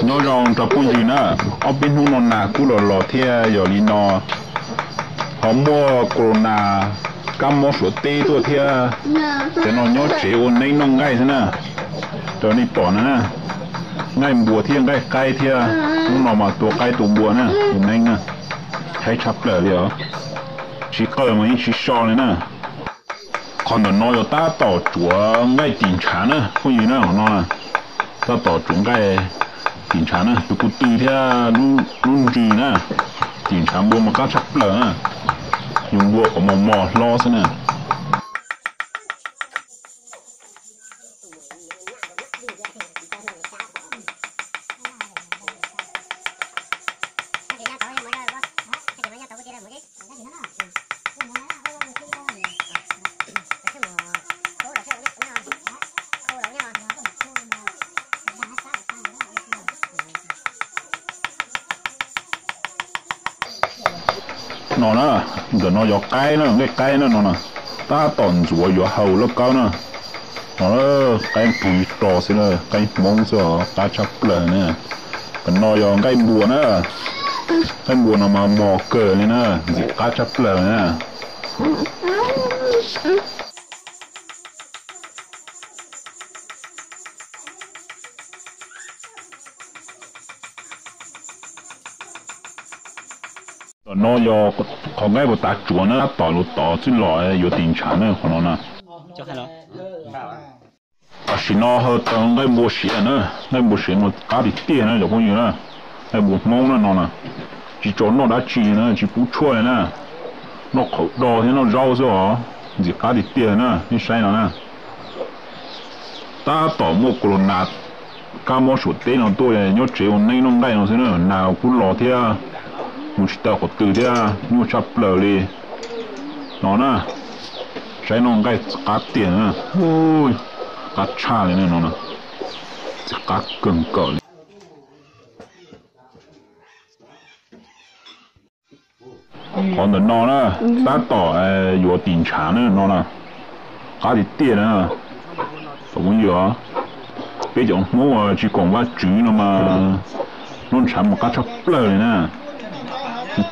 Nyob zoo rau phooj ywg na, ob peb hnub no nas kuj los los thiab yog li no ho muaj corona kab mob Suav teb tuaj thiab. Cov no nyob tsev ua neeb noj nqaij xwb na. Raws nej pom no na, nqaij npua thiab nqaij qaib thiab, hnub no mas tua qaib tua npua na, ua neeb na. Haib tshaj plaws li os. Tsis qawj mas yeej tsis so li na. Qhov ntawm no yog tab tom tsuav nqaij tim ntshav na phooj ywg na, qhov no na. Tab tom tsuav nqaij tim ntshav na, tus ko tw thiab lub ntsws na. Tim ntshav npua mas qab tshaj plaws na. Yus npua kom mos mos hlob xwb na. No na, ntawm no yog qaib na, nqaij qaib na no na. Tab tom ntxuav yuav hau lauj kaub na. No qaib pug ro xwb, qaib Hmoob xwb os, qab tshaj plaws na. Tam no yog nqaij npua na. Nqaij npua no mas mos kawg li na, ntxim qab tshaj plaws na. Tam no yog qhov nqaij puas tas tsuav na, tab tom lus tod txwj los yuav tis ntshav na qhov no na. Tam sim no hawv tau nqaij npua siav na, nqaij npua siav no qab tiag tiag na cov phooj ywg na. Nqaij npua Hmoob na no na, tsis tso noj dab tsi na, tsis pub tshuaj li na. Noj qhauv do thiab noj zaub xwb os, ntxim qab tiag tiag na, nej saib no na. Tab tom muaj corona kab mob Suav teb no tuaj, nyob tsev ua neeb noj nqaij no xwb na, nas kuj los thiab, mus tsis tau qhov twg thiab, nyuaj tshaj plaws li. No na, saib noj nqaij qab tiag na, qab tshaj li no, ntxim qab kawg nkaus li. Qhov ntawm no na, tab tom yuav tis ntshav na no na, qab tiag tiag na. Phooj ywg, peb cov Hmoob tsis koom Vajtswv no mas noj ntshav mas qab tshaj plaws li na.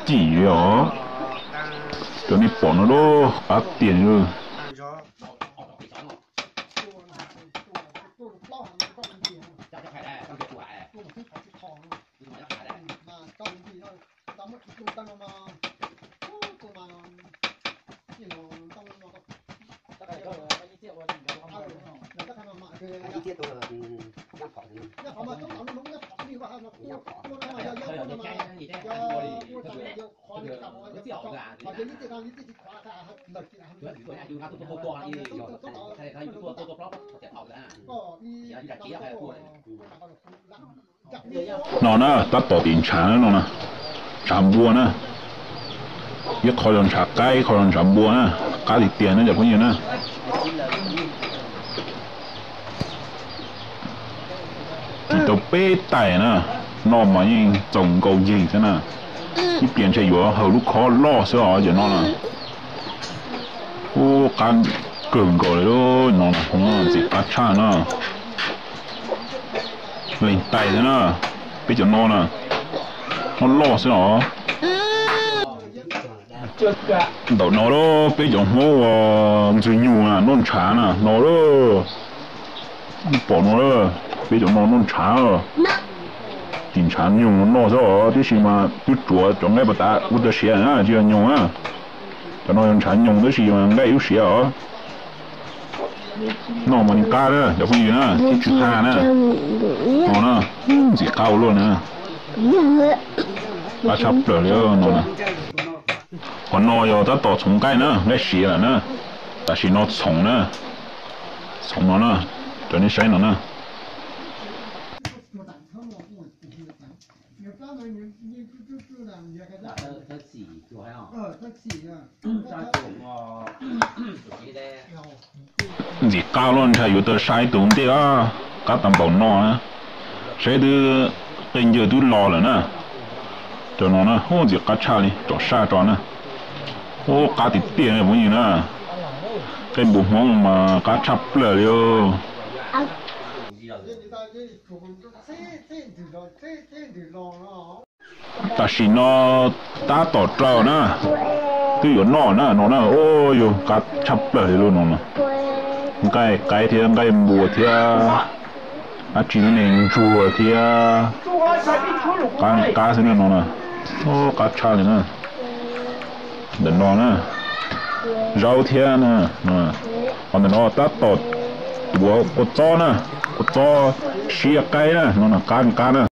Cim li os, cov nej pom no qab tiag li. No na, tab tom tis ntshav no na, ntshav npua na. Ib qho yog ntshav qaib, ib qho yog ntshav npua na, qab tiag tiag na cov phooj ywg na. Tis tau peb tais na, noj mas yeej txaus nkaus yig thiab na. Ib pliag ntshe yuav hawm lub khob loj xwb os cov no na. Ub, qab kawg nkaus li no na, ntxim qab tshaj na. Leej tais thiab na, peb cov no na, noj loj xwb os. Ntawm no peb cov Hmoob ua ntxwg nyug na, noj ntshav na no. Pom no, peb cov no noj ntshav, tis ntshav nyoog noj xwb os, tiam sis mas twb tsuav cov nqaij puas tas ua tas siav na, tsis yog nyoog na. Cov no yog ntshav nyoog tab sis nqaij ub siav os. Noj mas li qab na cov phooj ywg na, ib tsis qab na. No na, ntxim qab ua luaj na. Qab tshaj plaws li no na. Qhov no yog tab tom txhoov nqaij na, nqaij siav lawm na. Tam sim no txhoov na, txhoov no na, rau nej saib no na. Ntxim qab luaj, ntshai yuav tau sab ib tug ntej, qab tag npaum no na. Saib twb qe ncawg twb los lawm na. Cov no na, ub, ntxim qab tshaj li, tsom sab tso na. Ub, qab tiag tiag na phooj ywg na. Nqaij npua Hmoob mas qab tshaj plaws li. Tam sim no tab tom raws na, twb yuav noj na no na, ua yog qab tshaj plaws li lub no na. Nqaij qaib thiab nqaij npua thiab dab tsi ne, ntsuag thiab qab qab xwb na no na. Qab tshaj li na. Ntawm no na, zaub thiab na. Qhov ntawm no tab tom tuav kua txob na, kua txob siab qaib na no na, qab qab na.